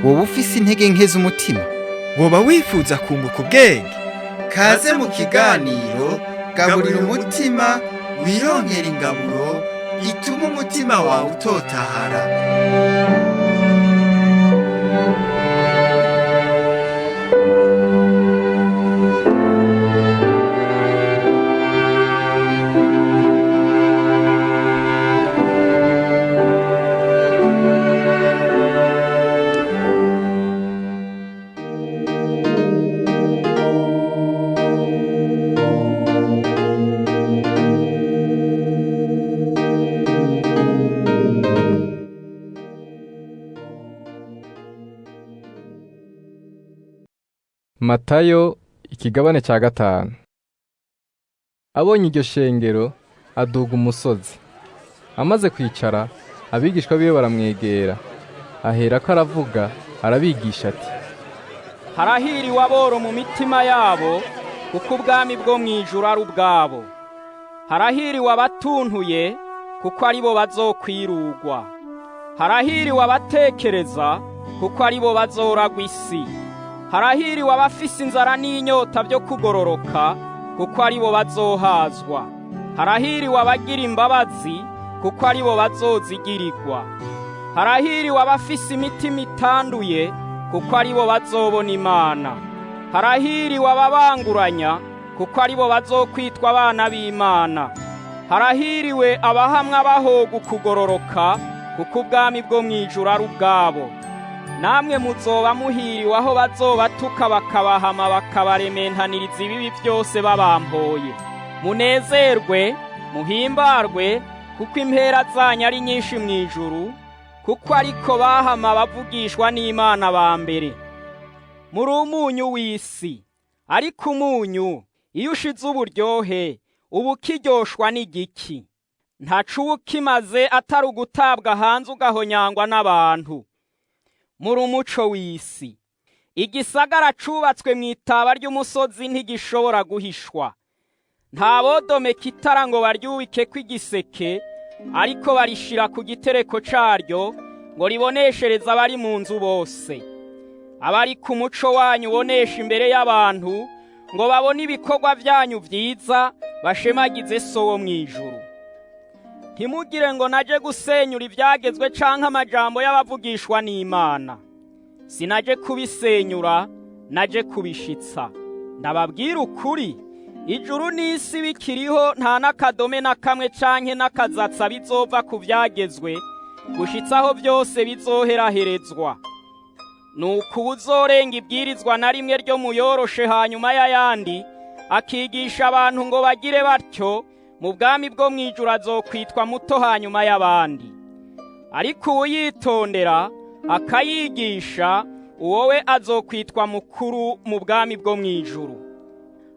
Woba ufise intege nke z'umutima? Woba wifuza kunguka ubwenge? Kaze mu kiganiro Gaburira Umutima, wironkera ingaburo ituma umutima wawe utotahara. Matayo ikigabane cya 5. Abonye iryo shengero, aduga umusozi. Amaze kwicara, abigishwa biwe baramwegera. Aherako aravuga, arabigisha ati: Harahiriwe aboro mu mitima yabo, kuko ubwami bwo mu ijuru ari ubwabo. Harahiriwe abatuntuye, kuko aribo bazokwirugwa. Harahiriwe abatekereza, kuko aribo bazoragwa isi. Harahiriwe abafise inzara n'inyota byo kugororoka, kuko aribo bazohazwa. Harahiriwe abagira imbabazi, kuko aribo bazozigirirwa. Harahiriwe abafise imitima itanduye, kuko aribo bazobona Imana. Harahiriwe ababanguranya, kuko aribo bazokwitwa abana b'Imana. Harahiriwe abahamwa bahoga ukugororoka, kuko ubwami bwo mu ijuru ari ubwabo. Namwe muzoba muhiriwe aho bazobatuka, bakabahama, bakabarementaniriza ibibi byose babampoye. Munezerwe, muhimbarwe, kuko impera zanyu ari nyinshi mu ijuru, kuko ariko bahama bavugishwa n'Imana ba mbere. Muri umunyu w'isi, ariko umunyu iyo ushize uburyohe uba ukiryoshwa n'igiki? Ntaco uba ukimaze atari ugutabwa hanze ugahonyangwa n'abantu. Muri umuco w'isi. Igisagara cubatswe mu itaba ry'umusozi ntigishobora guhishwa. Nta bodomeka itara ngo baryubikeko igiseke, ariko barishira ku gitereko caryo ngo riboneshereze abari mu nzu bose. Abari ku muco wanyu ubonesha imbere y'abantu, ngo babone ibikorwa vyanyu vyiza, bashemagize So wo mw'ijuru. Ntimugire ngo naje gusenyura ivyagezwe canke amajambo y'abavugishwa n'Imana. Sinaje kubisenyura, naje kubishitsa. Ndababwira ukuri, ijuru n'isi bikiriho, nta n'akadome na kamwe canke n'akazatsa bizova ku vyagezwe, gushitsa aho byose bizoheraherezwa. Nuko uwuzorenga ibwirizwa na rimwe ryo muyoroshe hanyuma y'ayandi, akigisha abantu ngo bagire batyo, mu bwami bwo mu ijuru azokwitwa muto hanyuma y'abandi. Ariko uwuyitondera akayigisha, uwowe azokwitwa mukuru mu bwami bwo mu ijuru.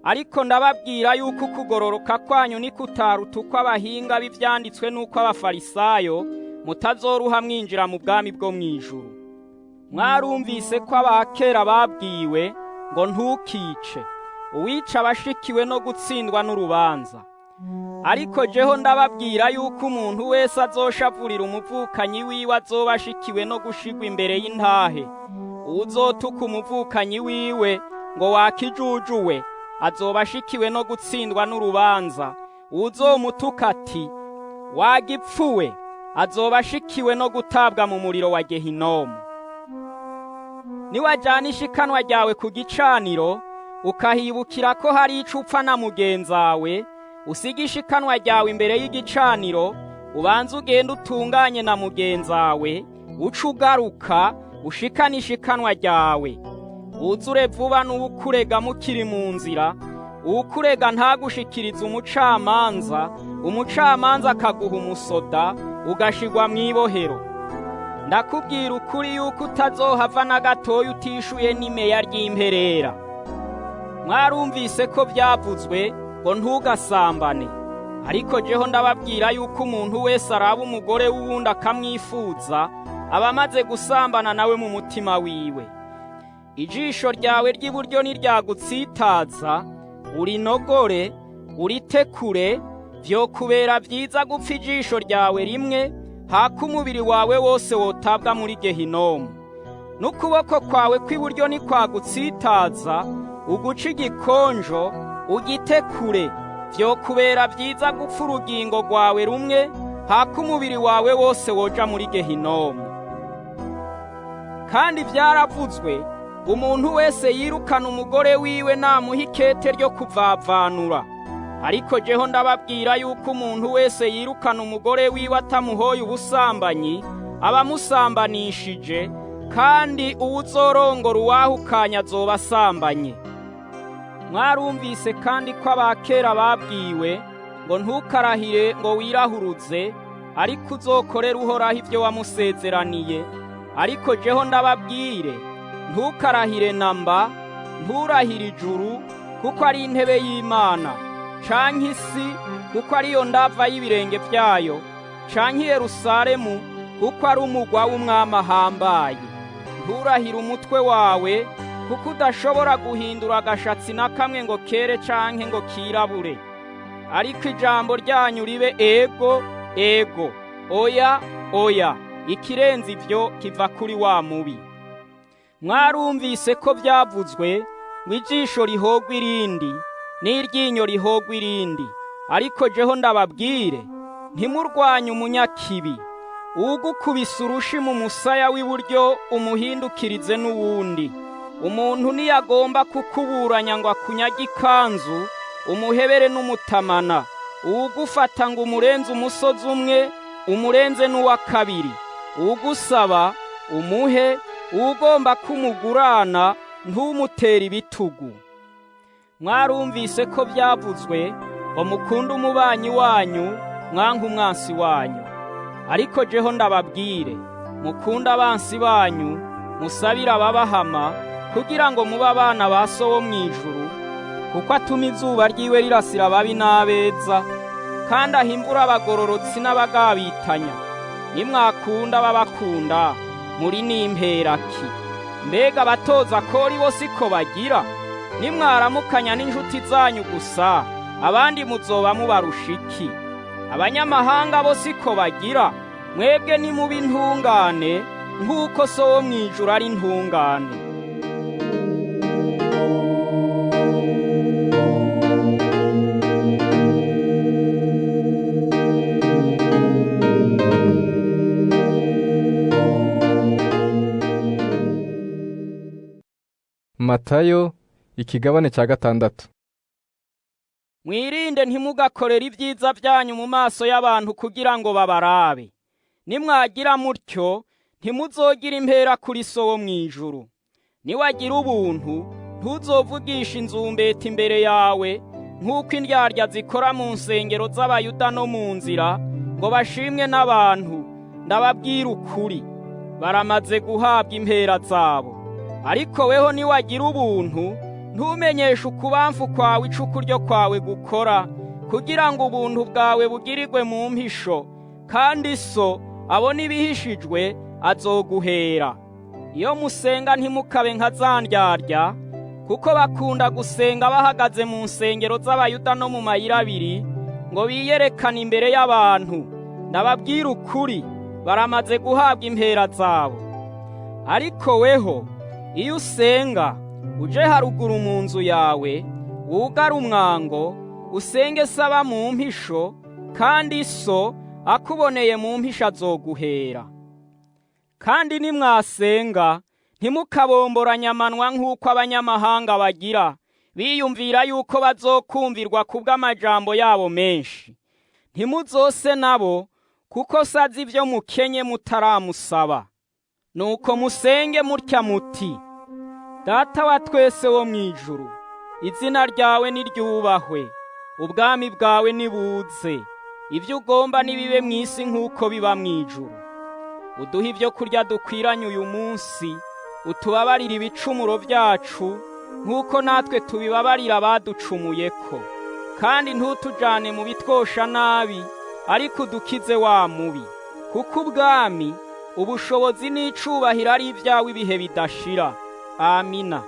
Ariko ndababwira yuko ukugororoka kwanyu nikutaruta uko abahinga b'ivyanditswe n'uko abafarisayo, mutazoruha mwinjira mu bwami bwo mu ijuru. Mwarumvise ko abakera babwiwe ngo: "Ntukice, uwica abashikiwe no gutsindwa n'urubanza." Ariko jeho ndababwira yuko umuntu wese azoshavurira umuvukanyi wiwe azoba ashikiwe no gushigwa imbere y'intahe. Uwuzotuka umuvukanyi wiwe ngo: "Wakijujuwe," azoba ashikiwe no gutsindwa n'urubanza. Uwuzomutuka ati: "Wagipfuwe," azoba ashikiwe no gutabwa mu muriro wa Gehinomu. Niwajana ishikanwa ryawe ku gicaniro, ukahibukira ko hari ico upfa na mugenzawe, usige ishikanwa ryawe imbere y'igicaniro, ubanze ugende utunganye na mugenzawe, uce ugaruka ushikane ishikanwa ryawe. Wuzure vuba n'uwukurega mukiri mu nzira, uwukurega ntagushikirize umucamanza, umucamanza akaguha umusoda, ugashigwa mw'ibohero. Ndakubwira ukuri yuko utazohava na gatoya utishuye n'imeya ry'imperera. Mwarumvise ko byavuzwe ngo: "Ntugasambane." Ariko jeho ndababwira yuko umuntu wese araba umugore w'uwundi akamwifuza, aba amaze gusambana nawe mu mutima wiwe. Ijisho ryawe ry'iburyo niryagutsitaza, urinogore, uritekure. Vyokubera vyiza gupfa ijisho ryawe rimwe, hako umubiri wawe wose wotabwa muri Gehinomu. N'ukuboko kwawe kw'iburyo nikwagutsitaza, uguca igikonjo, ugitekure. Vyokubera vyiza gupfa urugingo rwawe rumwe, hako umubiri wawe wose woja muri Gehinomu. Kandi vyaravuzwe, umuntu wese yirukana umugore wiwe namuha ikete ryo kuvavanura. Ariko jeho ndababwira yuko umuntu wese yirukana umugore wiwe atamuhoye ubusambanyi, aba amusambanishije, kandi uwuzorongora uwahukanye azoba asambanye. Mwarumvise kandi ko abakera babwiwe ngo ntukarahire ngo wirahuruze, ariko uzokorere Uhoraho ibyo wamusezeraniye. Ariko jeho ndababwire, ntukarahire namba, nturahire ijuru, kuko ari intebe y'Imana, canke isi, kuko ariyo ndava y'ibirenge vyayo, canke Yerusalemu, kuko ari umugwa w'umwami ahambaye. Nturahire umutwe wawe, kuko udashobora guhindura agashatsi na kamwe ngo kere canke ngo kirabure. Ariko ijambo ryanyu ribe ego, ego, oya, oya. Ikirenze ivyo kiva kuri wa mubi. Mwarumvise ko vyavuzwe ngo ijisho rihogwa irindi, n'iryinyo rihogwa irindi. Ariko jeho ndababwire, ntimurwanye umunyakibi. Uwugukubise urushi mu musaya w'iburyo umuhindukirize n'uwundi. Umuntu niyagomba kukuburanya ngo akunyage ikanzu, umuhebere n'umutamana. Uwugufata ngo umurenze umusozi umwe, umurenze n'uwa kabiri. Uwugusaba umuhe, uwugomba kumugurana ntumutere ibitugu. Mwarumvise ko byavuzwe ngo mukunde umubanyi wanyu, mwanke umwansi wanyu. Ariko jeho ndababwire, mukunde abansi banyu, musabire ababahama, kugira ngo mube abana ba So wo mw'ijuru, kuko atuma izuba ryiwe rirasira ababi n'abeza, kandi aha imvura abagororotsi n'abagabitanya. Nimwakunda ababakunda, muri n'imperaki? Mbega abatoza kori bo siko bagira? Nimwaramukanya n'injuti zanyu gusa, abandi muzoba mubarusha iki? Abanyamahanga bo siko bagira? Mwebwe nimuba intungane, nk'uko So wo mw'ijuru ari intungane. Matayo ikigabane cya 6. Mwirinde ntimugakorere ibyiza byanyu mu maso y'abantu kugira ngo babarabe. Nimwagira mutyo, ntimuzogira impera kuri So wo mw'ijuru. Niwagira ubuntu, ntuzovugisha inzumbeti imbere yawe, nk'uko indyarya zikora mu nsengero z'Abayuda no mu nzira, ngo bashimwe n'abantu. Ndababwira ukuri, baramaze guhabwa impera zabo. Ariko weho niwagira ubuntu, ntumenyeshe ukubamfu kwawe ico ukuryo kwawe gukora, kugira ngo ubuntu bwawe bugirirwe mu mpisho, kandi So abona ibihishijwe azoguhera. Iyo musenga ntimukabe nka za ndyarya, kuko bakunda gusenga bahagaze mu nsengero z'Abayuda no mu mayira abiri, ngo biyerekane imbere y'abantu. Ndababwira ukuri, baramaze guhabwa impera zabo. Ariko weho iyo usenga, uje haruguru mu nzu yawe, wugare umwango, usenge saba mu mpisho, kandi So akuboneye mu mpisho azoguhera. Kandi nimwasenga, ntimukabomboranye amanwa nk'uko abanyamahanga bagira, biyumvira yuko bazokumvirwa kubw'amajambo yabo menshi. Ntimuzose nabo, kuko so azi ibyo mukenye mutaramusaba. Nuko musenge mutya muti: Data wa twese wo mw'ijuru, izina ryawe niryubahwe, ubwami bwawe nibuze, ibyo ugomba nibibe mw'isi nk'uko biba mw'ijuru. Uduhe ibyo kurya dukwiranye uyu munsi, utubabarire ibicumuro byacu nk'uko natwe tubibabarira abaducumuyeko, kandi ntutujane mu bitwosha nabi, ariko udukize wa mubi, kuko ubwami, ubushobozi n'icubahiro ari ibyawe ibihe bidashira. Amina.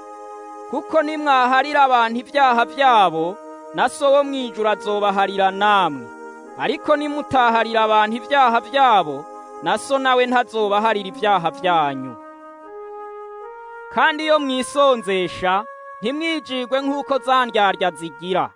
Kuko nimwaharira abantu ibyaha byabo, na so wo mu ijuru azobaharira namwe. Ariko nimutaharira abantu ibyaha byabo, na so nawe ntazobaharira ibyaha byanyu. Kandi iyo mwisonzesha, ntimwijigwe nk'uko za ndyarya zigira,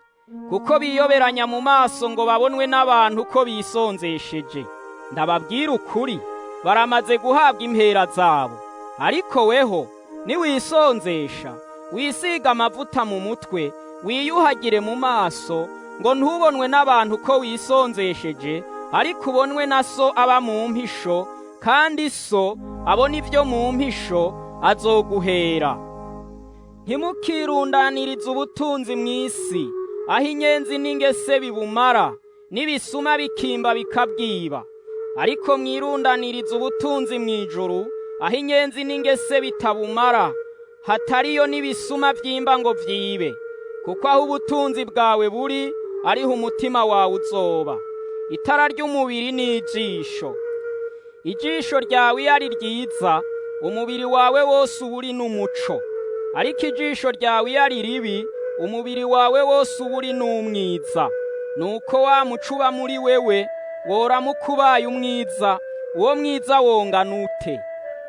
kuko biyoberanya mu maso ngo babonwe n'abantu ko bisonzesheje. Ndababwira ukuri, baramaze guhabwa impera zabo. Ariko weho niwisonzesha, wisiga amavuta mu mutwe, wiyuhagire mu maso, ngo ntubonwe n'abantu ko wisonzesheje, ariko ubonwe na so aba mu mpisho, kandi so abona ibyo mu mpisho azoguhera. Ntimukirundanirize ubutunzi mu isi, aho inyenzi n'ingese bibumara, n'ibisuma bikimba bikabwiba. Ariko mwirundanirize ubutunzi mu ijuru, aho inyenzi n'ingese bitabumara, hatariyo n'ibisuma byimba ngo vyibe. Kuko aho ubutunzi bwawe buri, ariho umutima wawe uzoba. Itara ry'umubiri ni ijisho. Ijisho ryawe iyo ari ryiza, umubiri wawe wose uba uri n'umuco. Ariko ijisho ryawe iyo ari ribi, umubiri wawe wose uba uri n'umwiza. Nuko wa muco uba muri wewe, woramuka ubaye umwiza, uwo mwiza wongana ute?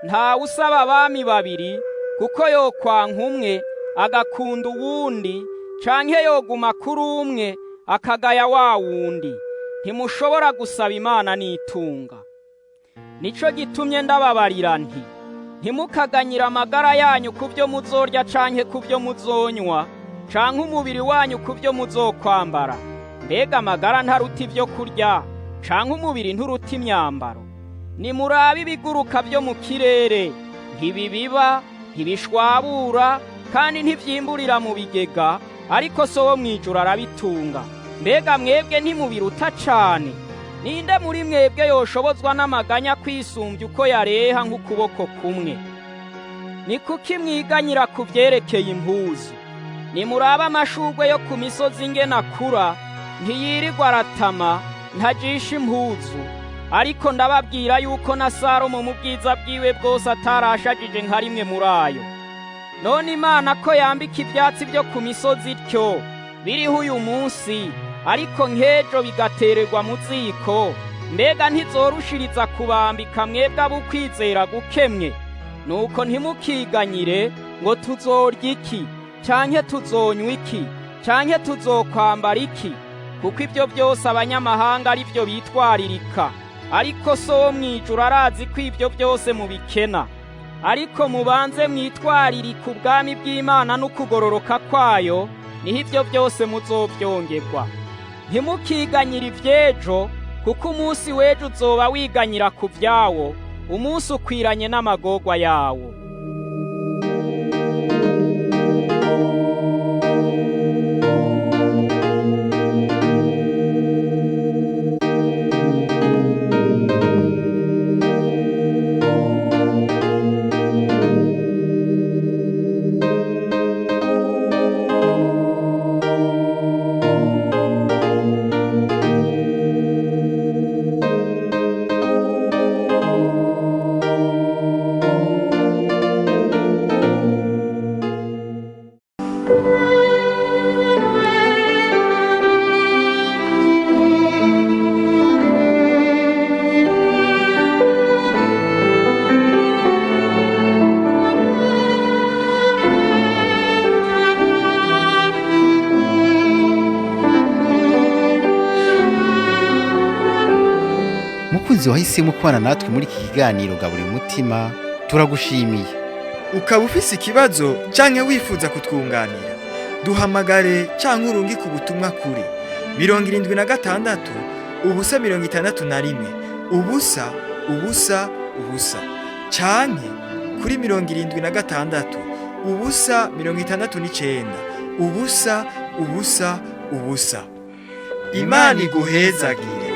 Ntawe usaba abami babiri, kuko yokwanka umwe agakunda uwundi, canke yoguma kuri umwe akagaya wa wundi. Ntimushobora gusaba Imana n'itunga. Nico gitumye ndababarira nti: ntimukaganyire amagara yanyu ku byo muzorya canke ku byo muzonywa, canke umubiri wanyu ku byo muzokwambara. Mbega amagara ntaruta ibyo kurya, canke umubiri nturuta imyambaro? Nimurabe ibiguruka byo mu kirere, ntibibiba, ntibishwabura, kandi ntivyimburira mu bigega, ariko so wo mw'ijuru arabitunga. Mbega mwebwe ntimubiruta cane? Ninde muri mwebwe yoshobozwa n'amaganya kwisumbya uko yareha nk'ukuboko kumwe? Ni kuki mwiganyira ku vyerekeye impuzu? Nimurabe amashurwe yo ku misozi ingene akura, ntiyirirwa aratama, ntajisha impuzu. Ariko ndababwira yuko na Salomo mu bwiza bwiwe bwose atarashajije nka rimwe muri ayo. None Imana ko yambika ivyatsi vyo ku misozi ityo, biriho uyu munsi, ariko nk'ejo bigatererwa mu ziko, mbega ntizorushiriza kubambika mwebwe ab'ukwizera gukemwe? Nuko ntimukiganyire ngo tuzorya iki, canke tuzonywa iki, canke tuzokwambara iki, kuko ibyo byose abanyamahanga ari byo bitwaririka. Ariko so wo mw'ijuru arazi ko ibyo byose mubikena. Ariko mubanze mwitwaririke ubwami bw'Imana n'ukugororoka kwayo, niho ibyo byose muzovyongerwa. Ntimukiganyire ivy'ejo, kuko umunsi w'ejo uzoba wiganyira ku vyawo, umunsi ukwiranye n'amagorwa yawo. Mukunzi wahisemo kubana natwe muri iki kiganiro Gaburira Umutima, turagushimiye. Ukaba ufise ikibazo canke wifuza kutwunganira, duhamagare canke urungike ubutumwa kuri 76 0 61 0 0 0 canke kuri 76 0 69 0 0 0. Imana iguhezagire.